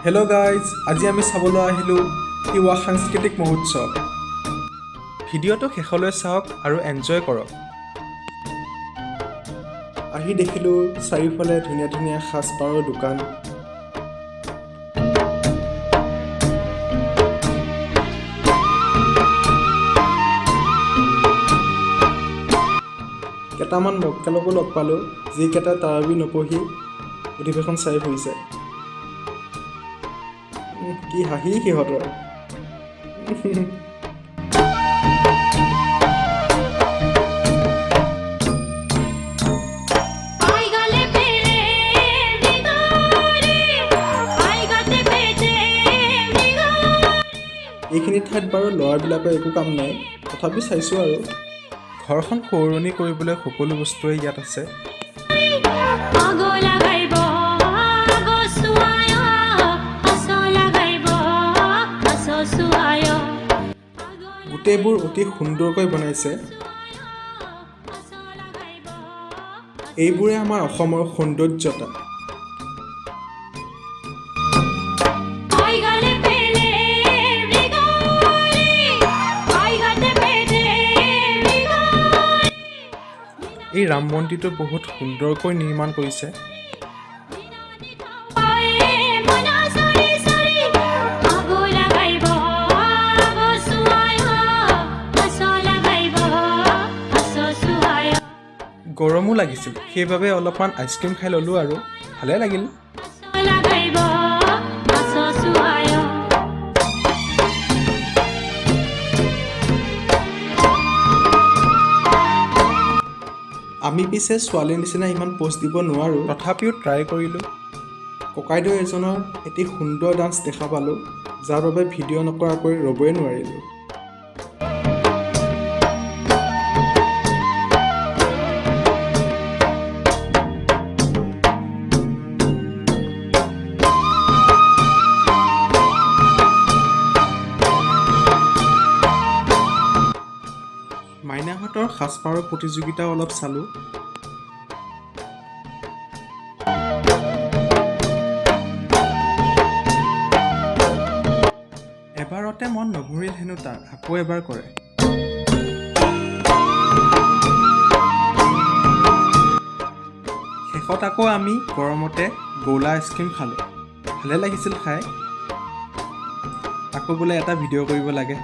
Hello' guys, আজি আমি চাবলৈ আহিলোঁ তিৱা সাংস্কৃতিক মহোৎসৱ। ভিডিঅ'টো শেষলৈ চাওক আৰু এনজয় কৰক। আহি দেখিলোঁ চাৰিওফালে ধুনীয়া ধুনীয়া সাজপাৰৰ দোকান। কেইটামান মক্কেলকো লগ পালোঁ, যিকেইটা তাৰাবি নপঢ়ি অধিৱেশন চাই ফুৰিছে। কি হাঁহি সিহঁতৰ! আইগালে পেলে মৃগাৰে, আইগাতে পেতে মৃগাৰে। এইখিনি ঠাইত বাৰু ল'ৰাবিলাকৰ একো কাম নাই, তথাপি চাইছোঁ আৰু। ঘৰখন শুৱৰণি কৰিবলৈ সকলো বস্তুৱে ইয়াত আছে। আগ লাগাইব আগচুৱায়, আচ লাগাইব আচচুৱায়। গোটেইবোৰ অতি সুন্দৰকৈ বনাইছে। এইবোৰে আমাৰ অসমৰ সৌন্দৰ্যতা। আইগালে পেলে মৃগাৰে, আইগাতে পেতে মৃগাৰে। এই ৰাম মন্দিৰটো বহুত সুন্দৰকৈ নিৰ্মাণ কৰিছে। মনা সৰি সৰি, আগ লাগাইব আগচুৱায়, আচ লাগাইব আচচুৱায়। গৰমো লাগিছিল, সেইবাবে অলপমান আইচক্ৰীম খাই ল'লোঁ আৰু ভালে লাগিল। লাগাইব আচচুৱায়। আমি পিছে ছোৱালীৰ নিচিনা ইমান প'জ দিব নোৱাৰোঁ, তথাপিও ট্ৰাই কৰিলোঁ। ককাইদেউ এজনৰ এটি সুন্দৰ ডান্স দেখা পালোঁ, যাৰ বাবে ভিডিঅ' নকৰাকৈ ৰ'বই নোৱাৰিলোঁ। মাইনাহঁতৰ সাজপাৰৰ প্ৰতিযোগিতাও অলপ চালোঁ। এবাৰতে মন নভৰিল হেনো তাৰ, আকৌ এবাৰ কৰে। শেষত আকৌ আমি গৰমতে গৌলা আইচক্ৰীম খালোঁ, ভালে লাগিছিল খাই। আকৌ বোলে এটা ভিডিঅ' কৰিব লাগে।